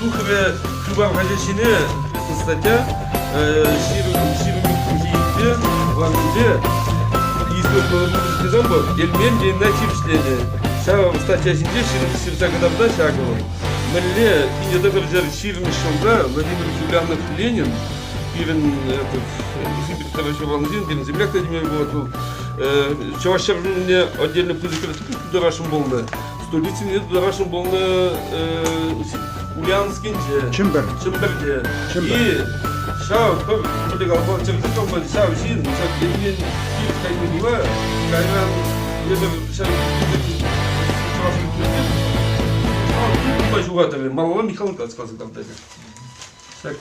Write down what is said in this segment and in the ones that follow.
Тухрӗ Хыпар хаҫат ҫине статья 22-нче главнинче историк пур, Элмен Ленина хирӗҫленӗ. Ҫав статья ҫинче ҫырса кӑтартса ҫакӑ вӑл. Мӗнле 1920 ҫулта Владимир Ульянов Ленин пирӗн этот, Сибирь ҫуралнӑ ҫын, пирӗн земляк та теме пулать вӑл, Чӑваш ҫӗршывне отдельно пысӑк республика тутарасшӑн пулнӑ. Столицине тутарасшӑн пулнӑ Ульяновскинче. Чӗмпӗр. Чӗмпӗрте. Чӗмпӗр. И ҫав пӗр мӗнле чӗрсе калма ҫав ҫын ҫак Ленин хирӗҫ кайни пула кайран эпир ҫав чӑваш тупма ҫухатрӗ. Малалла Михаил Николаевич каласа кӑтартать. Ҫак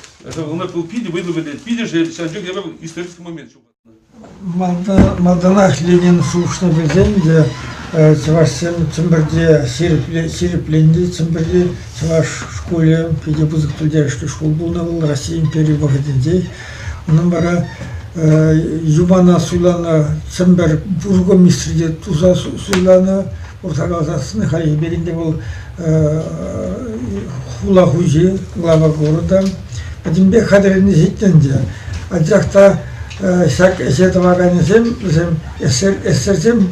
ӑна питӗ вӑйлӑ пӗлет. Питӗ шел, ҫав чух эпир исторический момент ҫухатнӑ. Малтанах Ленин шухӑшне пӗлсен те чӑвашсем Чӗмпӗрте ҫирӗпленнӗ. Чӗмпӗрти чӑваш шкулӗ питӗ пысӑк пӗлтерӗшлӗ шкул пулнӑ вӑл Россия импери вӑхӑтӗнчех. Унӑн вара Юмана суйланӑ Чӗмпӗр бургомистрӗ те туса суйланӑ. Урса каласассӑн хальхи пек ӗнтӗ вӑл хула хуҫи, глава города. Пӗтӗмпех хатӗрленсе ҫитнӗ ӗнтӗ. Анчах та ҫак ӗҫе тӑваканӗсем вӗсем эсерсем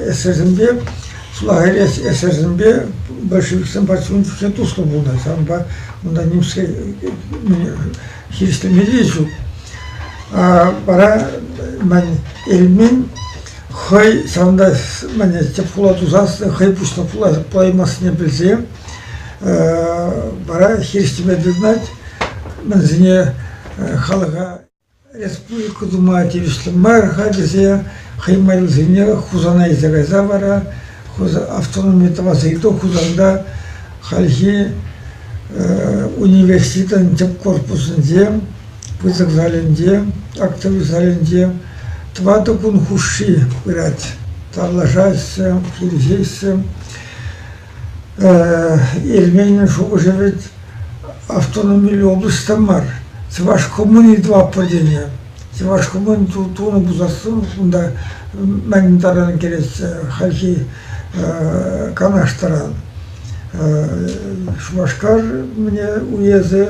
эсерсемпе сулахайри эсерсемпе большевиксем патши ун чухне туслӑ пулнӑ. Ҫавӑнпа унта нимскер хирӗҫлемелли ҫук. Вара мӗн Эльмен хӑй ҫавӑнта мӗн тӗп хула тусассӑн хӑй пуҫлӑх пулаймассине пӗлсе вара хирӗҫлеме тытӑнать. Мӗнсене халӑха Республика тума тивӗҫлӗ мар-ха тесе хӑй майлисене Хусана илсе кайса вара автономи тӑвас ыйту Хусанта хальхи университетӑн тӗп корпусӗнче, пысӑк залӗнче, актовый залӗнче 4 кун хушши пырать. Тавлашаҫҫӗ, хирӗҫеҫҫӗ. Элменӗн шухӑшӗ вӗт автономиллӗ область та мар, чӑваш коммуни тӑватпӑр тенӗ. Чӑваш коммуни тунӑ пулсассӑн унта мӗн таран кӗрет хальхи Канаш таран. Шупашкар мӗне уесӗ,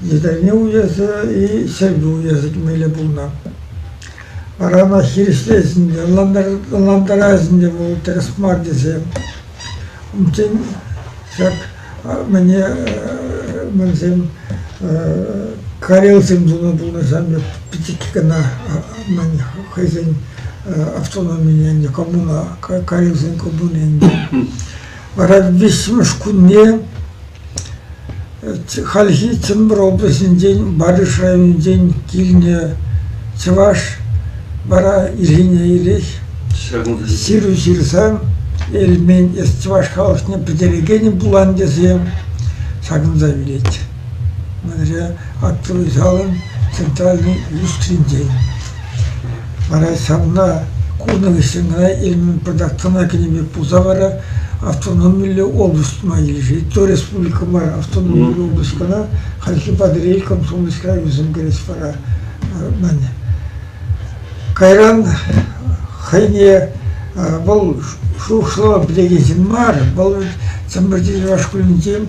Етӗрне уесӗ и Ҫӗрпӳ уесӗ темелле пулнӑ. Вара ӑна хирӗҫлесен те, ӑнлантарасӑн те вӑл тӗрӗс мар тесе. Унччен ҫак мӗне мӗнсем карелсем тунӑ пулнӑ ҫавӑн пек пӗчӗккӗ кӑна мӗн хӑйсен автономине ӗнтӗ коммуна карелсен коммуни ӗнтӗ. Вара виҫҫӗмӗш кунне Хальхи Чӗмпӗр облаҫӗнчен Барыш районӗнчен килнӗ чӑваш вара ирхине ирех ҫыру ҫырса Элмен эс чӑваш халӑхне пӗтерекенӗ пулан тесе ҫакӑнса вилет. Мӗнре актовый залӑн центральный люстринчен. Вара ҫавна курнӑ хыҫҫӑн кӑна Элмен пӑртак тӑна кӗнӗ пек пулса вара автономиллӗ область тума килӗшет. То республика мар, автономиллӗ область кӑна хальхи Патӑрьел Комсомольски районӗсем кӗрес вара мӗн. Кайран хӑйне вӑл шухӑшлама пӗлекен ҫын мар, вӑл Чӗмпӗрти чӑваш шкулӗнче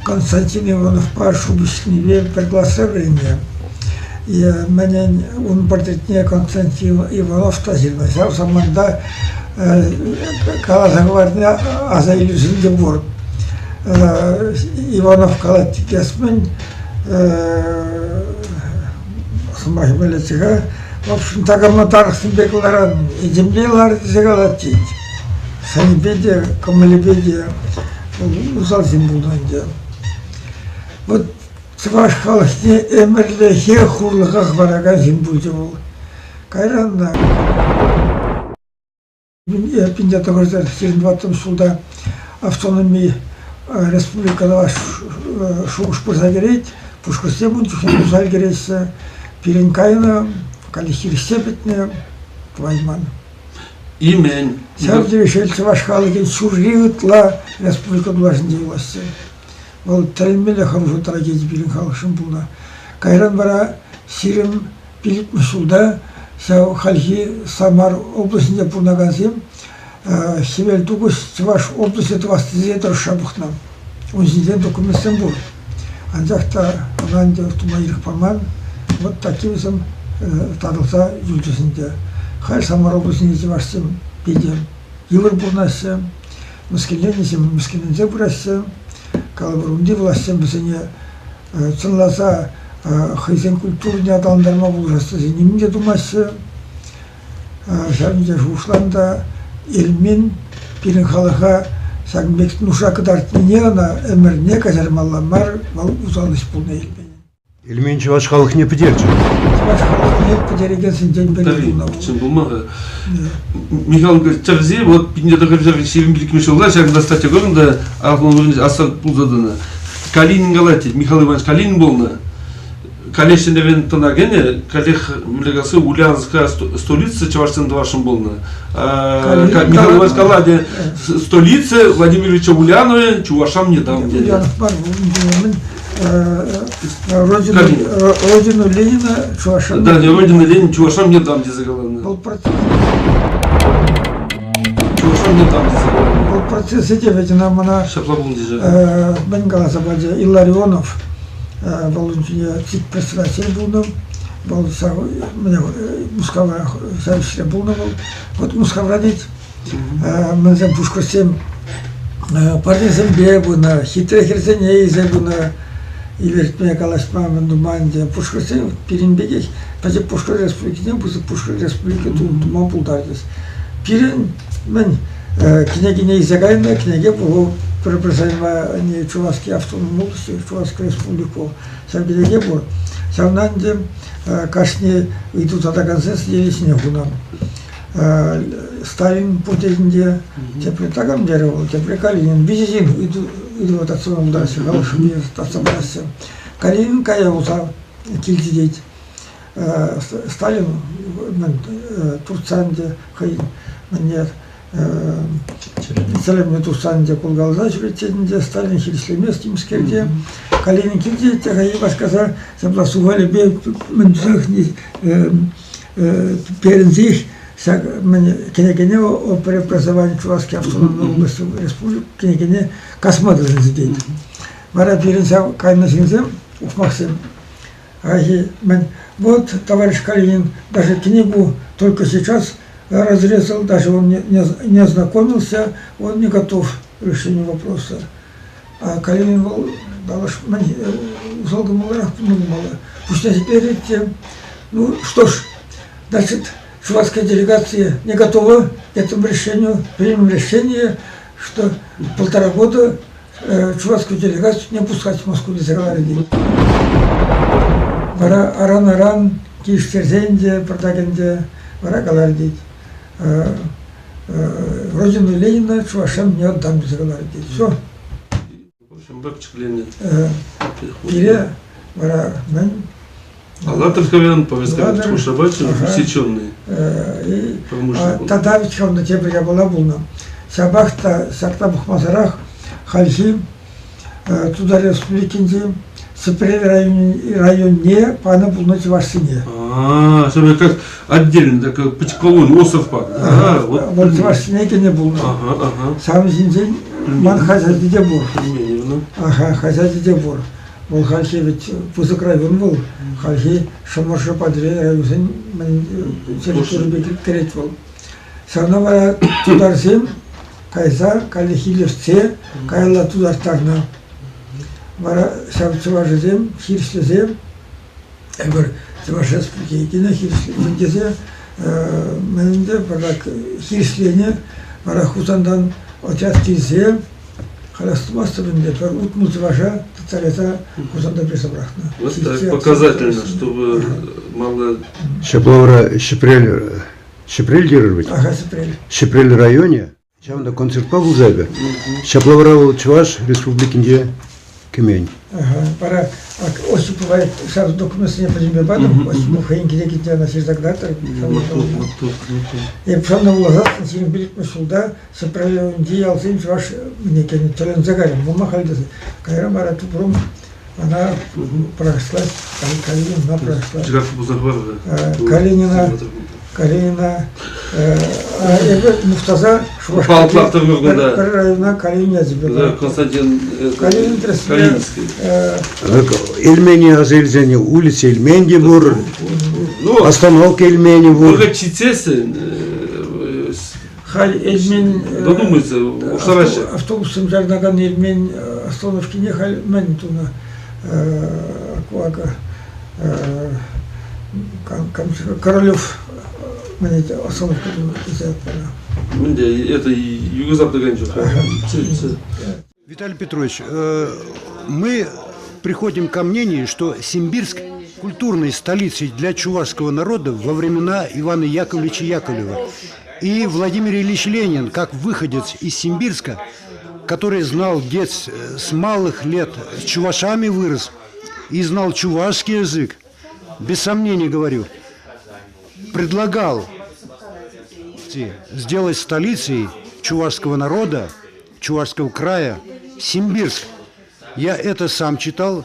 Константин Ивановпа Шупӑҫнипе пӗр класра вӗреннӗ. Мӗнӗн ун портретне Константин Иванов та ҫырнӑ. Ҫав саманта каласа хӑварни аса илӳсем те пур. Иванов калать текесмӗн сӑмахӗ пӗлетчӗ-ха. В общем, такама тарӑхсем пек ларан, этемле лар тесе калать тет. Сӑнӗпе те, кӑмӑлӗпе те усал ҫын пулнӑ ӗнтӗ. Вот Чӑваш халӑхне ӗмӗрлӗхе хурлӑха хӑваракан ҫын пулчӗ вӑл. Кайран та 1924 ҫулта автономи республикӑна шухӑш пырса кӗрет. Пушкӑртсем ун чухне туса ӗлкӗреҫҫӗ. Пирӗн кайнӑ, каллех хирӗҫсе пӗтнӗ, тӑвайман. Имен. Ҫав тери шел чӑваш халӑхӗн ҫурри ытла республика тулашӗнче юлаҫҫӗ. Вӑл тӗлӗнмелле хӑрушӑ трагеди пирӗн халӑхшӑн пулнӑ. Кайран вара 25-мӗш ҫулта ҫав хальхи Самар облаҫӗнче пурӑнакансем Хӗвел тухӑҫ Чӑваш облаҫӗ тӑвас тесе тӑрӑшса пӑхнӑ. Ун ҫинчен документсем пур. Анчах та ӑна ӗнтӗ тума ирӗк паман. Вот такие вӗсем татӑлса юлчӗҫ ӗнтӗ. Халь Самар облаҫӗнчи чӑвашсем питӗ йывӑр пурӑнаҫҫӗ, мӗскӗнленнӗҫем мӗскӗнленсе пыраҫҫӗ. Калӑпӑр, унти влаҫсем вӗсене чӑнласа хӑйсен культурине аталантарма пулӑшас тесе нимӗн те тумаҫҫӗ. Ҫавӑн пек шухӑшлан та Эльмин пирӗн халӑха ҫакӑн пек нуша кӑтартнине ӑна ӗмӗрне каҫармалла мар, вӑл усал ӗҫ пулнӑ Эльмен. Эльмен чӑваш халӑхне пӗтерчӗ. Чӑваш халӑхне пӗтерекенсенчен пӗри пулнӑ вӑл. Чӑн пулма-ха. Михаил тӗрсе вот 1925 ҫулта ҫакӑнта статья курнӑ та Ахман аслӑ пулса тӑнӑ. Калинин калать, Михаил Иванович Калинин пулнӑ. Каллех тӑна кӗнӗ, каллех мӗнле Ульяновская столица чӑвашсен тӑвашшӑн пулнӑ. Михаил Иванович калать, столица Владимировича Ульянова чувашам не дам. Ульянов мар, родину Ленина чувашам. Да, родину Ленина чувашам не дам тесе каланӑ. Вӑл процесс. Чувашам не дам тесе каланӑ. Вӑл процессе те вӗт ӑна мана Ҫапла пулнӑ тесе. Мӗн каласа пачӗ Илларионов. Вӑл ун ҫине председатель пулнӑ. Вӑл ҫав Мускавра ҫав ӗҫре пулнӑ вӑл. Вот Мускавра тет, мӗнсем пушкӑртсем парнесемпе пынӑ, хитре хӗрсене илсе пынӑ, илӗртме, калаҫма мӗн тума ӗнтӗ. Пушкӑртсем пирӗн пекех пӗчӗк Пушкӑрт Республикине пысӑк Пушкӑрт Республики тума пултарчӗҫ. Пирӗн мӗн кӗнекене илсе кайнӑ, кӗнеке пур пӗр-пӗр сайма Чувашский автоном области, Чувашская республика ҫав кӗнеке пур. Ҫавна ӗнтӗ кашни ыйту татакансен сӗтелӗ ҫине хунӑ. Сталин пур тетӗнче, тепре такам терӗ вӑл, тепре Калинин. Виҫӗ ҫын ыйтӑва татса пултараҫҫӗ, халӑх шутне татса параҫҫӗ. Калинин кая юлса килчӗ тет. Сталин туртса ӗнтӗ хӑй мӗнне чӗлӗмне туртса ӗнтӗ кулкаласа ҫӳрет ӗнтӗ Сталин хирӗҫлемест темскер те. Калинин килчӗ те хӑй васкаса ҫапла сухалӗпе мӗн тусах перӗнсех ҫак мӗн кӗнекене о преобразовании Чувашской автономной области республики кӗнекене касма тытӑнчӗ тет. Вара пирӗн ҫав кайнӑ ҫынсем, ухмахсем, Ахи, мӗн, вот, товарищ Калинин, даже книгу только сейчас разрезал, даже он не ознакомился, он не готов к решению вопроса. А Калинин вӑл далаш, мӗн, усал кӑмӑллӑрах пулнӑ Пуҫне ҫӗклерет те, ну что ж, значит, чувашская делегация не готова к этому решению, примем решение, что полтора года Чувашскую делегацию не пускать в Москву тесе каларӗ тет. Вара аран-аран килӗштерсен те пӑртак ӗнтӗ вара каларӗ тет. Родину Ленина чувашам не отдам тесе каларӗ тет. Все. Ҫамрӑк ҫӗкленнӗ. Пире вара мӗн Алатырь повестка Шабачев усеченный. Тата ведь ҫавна тепӗр япала пулнӑ. Ҫапах та ҫакна пӑхмасӑрах хальхи Тутар Республикинчи Ҫӗпрел районне панӑ пулнӑ чӑвашсене. А, чтобы как отдельно, так как колонию, остров панӑ. Вот чӑвашсене кӗнӗ пулнӑ. Ҫавӑн ҫинчен ман хаҫачӗ те пур. Ага, хаҫачӗ те пур. Вӑл хальхи вӗт пысӑк район вӑл. Хальхи Шӑмӑршӑ Патӑрьел районсен территорийӗпе кӗрет вӑл. Ҫавна вара тутарсем кайса каллех илӗртсе каялла тутарттарнӑ. Вара ҫав чӑвашӗсем хирӗҫлесе эпир Чӑваш Республикине хирӗҫлемен тесе мӗн ӗнтӗ пӑртак хирӗҫленӗ. Вара Хусантан отряд килсе Халь астумастӑп ӗнтӗ, пӗр 60 чӑваша тытса кайса Хусанта персе пӑрахнӑ. Вот так показательно, чтобы мало... Ҫапла вара Ҫӗпрел, Ҫӗпрел терӗр вӗт? Ага, Ҫӗпрел. Ҫӗпрел районӗ ҫавӑнта концертпа пулса эпӗ. Ҫапла вара вӑл Чӑваш Республикинче кӗмен. Ага, вара Осипова ҫав документсене пӗтӗмпе патӑм. Осипов хӑйӗн кӗнекинче ӑна ҫырса кӑтартрӗ. Эп шаннӑ вуласассӑн 25-мӗш ҫулта Ҫӗпрелӗнчи ялсем чӑваш мӗнекен тӗлӗнсе кайрӑм. Пулма халь тесе. Кайран вара тупрӑм ӑна пӑрахӑҫлать, Калинина пӑрахӑҫлать. Калинина. Калинина эпӗ мухтаса Шупашкарти пӗр района Калинин ячӗпе Да, Константин Калинин Калининский. Эльмени аса илсен улица Эльмен те пур, Ну, остановка Эльмени пур. Вӑхӑт ҫитсессӗн Халь Эльмен додумается, улшӑнаҫҫӗ. Автобуссем чарӑнакан Эльмен остановкине халь мӗн тунӑ? Акӑ Королев остановка тесе Мӗнде, это юго-запад Виталий Петрович, мы приходим ко мнению, что Симбирск культурной столицей для чувашского народа во времена Ивана Яковлевича Яковлева. И Владимир Ильич Ленин, как выходец из Симбирска, который знал дед с малых лет, с чувашами вырос и знал чувашский язык, без сомнений говорю, предлагал сделать столицей чувашского народа, Чувашского края Симбирск. Я это сам читал.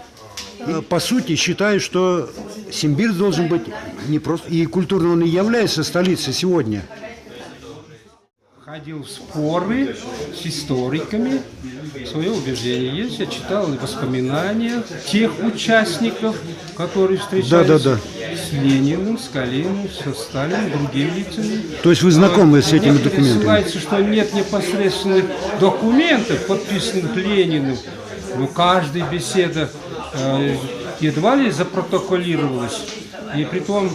И, по сути, считаю, что Симбирск должен быть не просто... И культурно он и является столицей сегодня. Ходил в споры с историками, свое убеждение есть. Я читал воспоминания тех участников, которые встречались с Лениным, с Калининым, со Сталиным, другими лицами. То есть вы знакомы с этими Некоторые документами? ссылаются, что нет непосредственных документов, подписанных Лениным. Но каждая беседа едва ли запротоколировалась. И притом,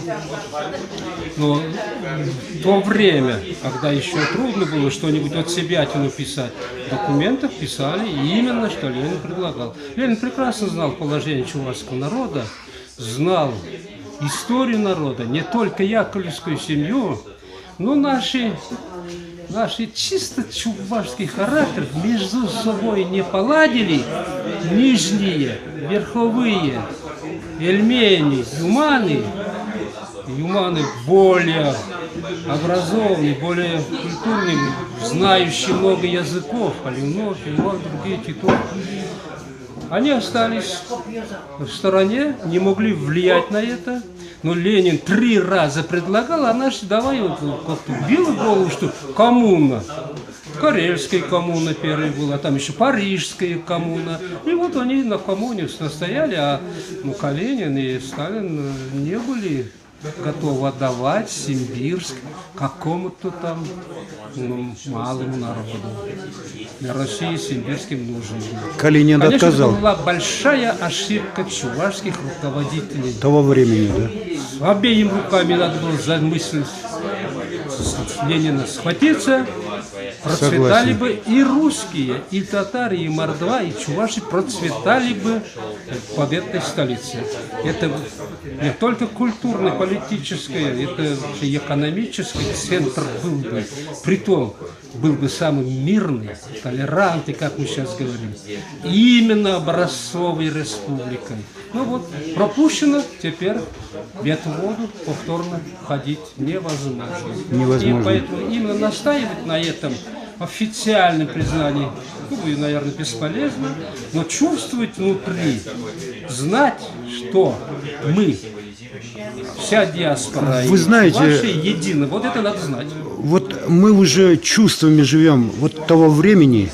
ну, в то время, когда еще трудно было что-нибудь от себя писать, в документах писали именно, что Ленин предлагал. Ленин прекрасно знал положение чувашского народа, знал историю народа, не только яковлевскую семью, но наши чисто чувашский характер между собой не поладили нижние, верховые, эльмени, юманы. Юманы более образованные, более культурные, знающие много языков, Алимнов, Юман, другие, Титов. Они остались в стороне, не могли влиять на это. Но Ленин 3 раза предлагал, а наши давай вот как-то била голову, что коммуна. Карельская коммуна первая была, там еще Парижская коммуна. И вот они на коммуне настояли, а Калинин и Сталин не были готовы отдавать Симбирск какому-то там малому народу. Для России Симбирск им нужен был. Калинин Конечно, отказал. Это была большая ошибка чувашских руководителей. Того времени, да? Обеими руками надо было за мысль Ленина схватиться. Процветали Согласен. бы и русские, и татары, и мордва, и чуваши процветали бы в победной столице. Это не только культурно-политическое, это и экономический центр был бы. Притом был бы самый мирный, толерантный, как мы сейчас говорим, именно образцовой республикой. Ну вот, пропущено, теперь в эту воду повторно ходить невозможно. Невозможно. И поэтому именно настаивать на этом официальном признании, наверное, бесполезно, но чувствовать внутри, знать, что мы, вся диаспора, Вы и знаете, ваши едины, вот это надо знать. Вот мы уже чувствами живем вот того времени,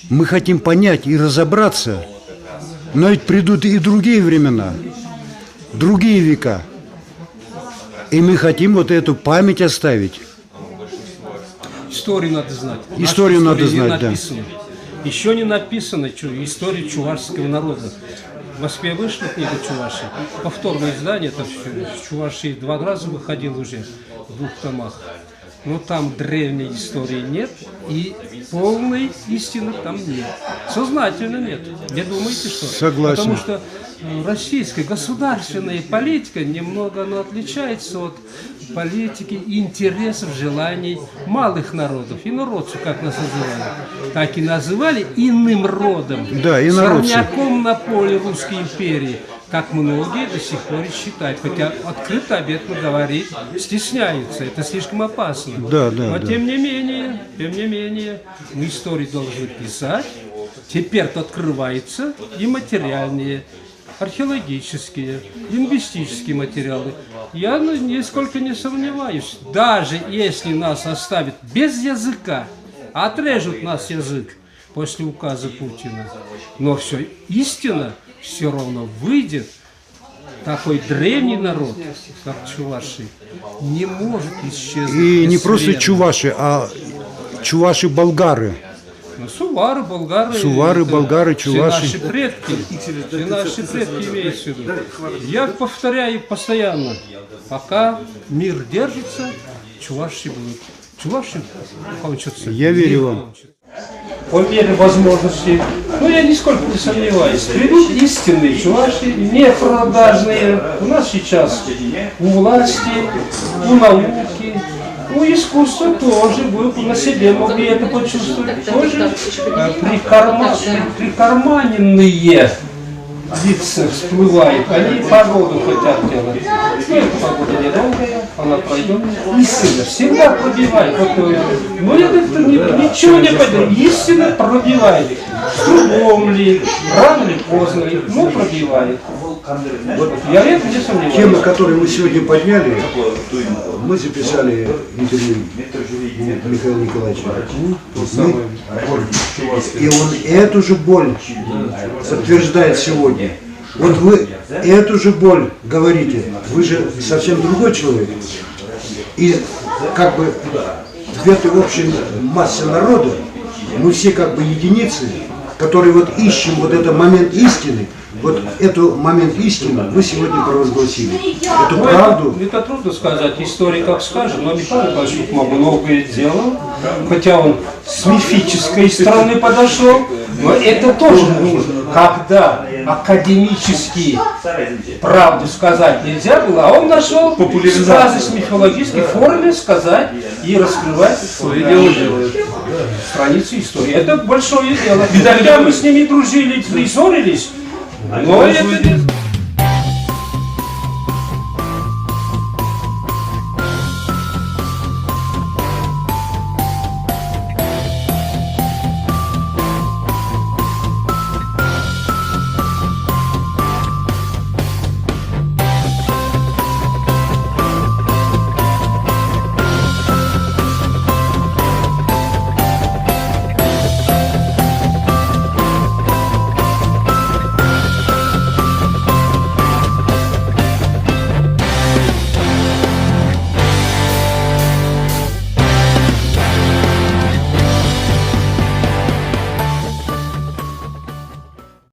мы хотим понять и разобраться, но ведь придут и другие времена, другие века, и мы хотим вот эту память оставить. Историю надо знать. Наша Историю надо история не знать, да. написана. Еще не написана история чувашского народа. В Москве вышла книга Чуваши. Повторное издание, это все, Чуваши 2 раза выходил уже в 2 томах. Но там древней истории нет и полной истины там нет. Сознательно нет. Не думайте, что. Согласен. Потому что российская государственная политика немного она отличается от политики интересов, желаний малых народов. Инородцев, как нас называли. Так и называли иным родом. Да, инородцы. Сорняком на поле Русской империи. Как многие до сих пор и считают. Хотя открыто об этом говорить стесняются. Это слишком опасно. Да, да, Но да. тем не менее, мы историю должны писать. Теперь-то открываются и материальные Археологические, лингвистические материалы. Я нисколько не сомневаюсь, даже если нас оставят без языка, отрежут нас язык после указа Путина, но все истина все равно выйдет. Такой древний народ, как чуваши, не может исчезнуть. И не просто чуваши, а чуваши-болгары. Ну, сувары, болгары. Сувары, болгары, чуваши. Все наши предки. Все наши предки имеются в виду. Я повторяю постоянно, пока мир держится, чуваши будут. Чуваши кончатся. Я верю вам. По мере возможности, ну я нисколько не сомневаюсь, придут истинные чуваши, не продажные. У нас сейчас у власти, у науки, у искусства тоже, вы на себе могли это почувствовать, тоже прикарманенные лица всплывают, они погоду хотят делать. Но эта погода недолгая, она пройдет. Истина всегда пробивает. Вот, ну это ничего не пойдет. Истина пробивает. С трудом ли, рано ли, поздно ли, но пробивает. Вот, я в этом не сомневаюсь. Тема, которую мы сегодня подняли, мы записали интервью Михаила Николаевича. И он эту же боль подтверждает сегодня. Вот вы эту же боль говорите, вы же совсем другой человек. И как бы в этой общей массе народа мы все как бы единицы, которые вот ищем вот этот момент истины, вот этот момент истины мы сегодня провозгласили. Эту правду. Это трудно сказать, история как скажет, но Михаил Николаевич Кукма многое делал, хотя он с мифической стороны подошел, но это тоже нужно. Когда академически правду сказать нельзя было, а он нашел сказы мифологической форме сказать и раскрывать свое дело делает. Страницы истории. Это большое дело. Хотя мы с ними дружили и ссорились, но это не...